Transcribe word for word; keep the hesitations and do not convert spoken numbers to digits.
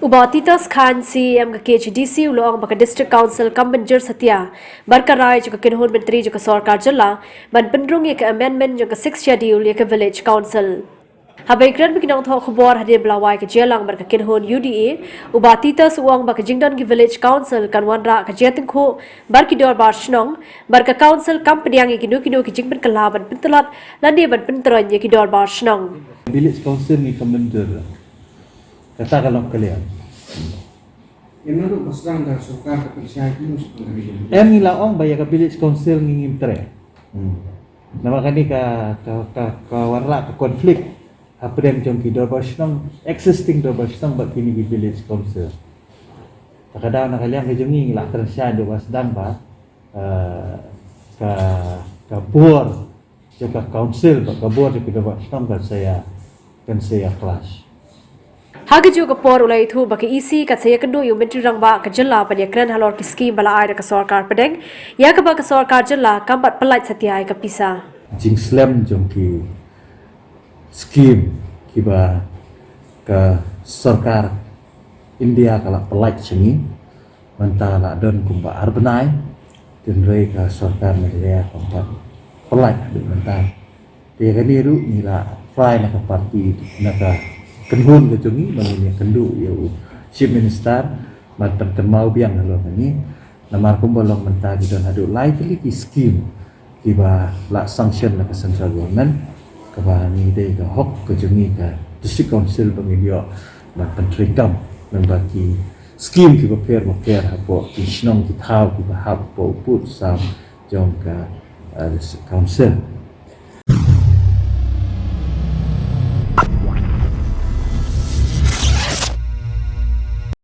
U Bah Titus Chyne, C E M ka K H A D C, u la ong ba ka District Council kam mynjur satia bad ka rai jong ka kynhun myntri jong ka sorkar jylla ban pynrung ïa ka amendment jong ka Sixth Schedule ïa ka Village Council. Haba ïakren bad ki nongthoh khubor hadien ba la wai ka jingïalang bad ka kynhun U D A, u Bah Titus u ong ba ka jingdon ki Village Council kan wanrah ka jingïatyngkhuh bad ki dorbar shnong, bad ka Council kam pdiang ïa kino kino ki jingpynkylla ban pyntlot lane ban pyntroiñ ïa ki dorbar shnong. Village Council ngi kam mynjur. Kata ka long ka liang. Em naduh ba sdang da sorkar ka pynshai kumno sdang ka liang. Em ngi la ong ba ïa ka Village Council ngi ngim treh. Hmm. Namar kane ka ka ka, ka wanrah ka conflict hapdeng jong ki dorbar shnong, existing dorbar shnong bad kine ki Village Council. Ta ka daw na ka liang ka jong ngi ngi la kren shai naduh ba sdang ba eh, ka ka bor jong ka council bad ka bor jong ki dorbar shnong kan sa ïa kan sa ïa clash. Ha kajuh ka por u la ïathuh ba ka E C kan sa ïakynduh ïa u Myntri Rangbah ka jylla ban ïakren halor ki skim ba la ai da ka sorkar pdeng, ïa kaba ka sorkar jylla kam pat pyllait satia ïa ka pisa. Jingslem jong ki skim kiba ka sorkar India ka la pyllait sha ngi, mynta la don kumba ar bnai, hynrei ka sorkar Meghalaya kam pat pyllait haduh mynta. Te kane ruh ngi la try na ka party, na ka kynhun ka jong ngi, ba ngin ïakynduh ïa u Chief Minister ban pynkynmaw biang halor kane. Namar kumba long mynta ki don haduh lai tylli ki skim kiba la sanction na ka central government, kaba ngi dei ka hok ka jong ngi ka District Council ba ngin ïoh ban pyntreikam, namar ki skim kiba pher ba pher hapoh ki shnong ki thaw kiba hap hapoh u pud sam jong ka, eh, District Council.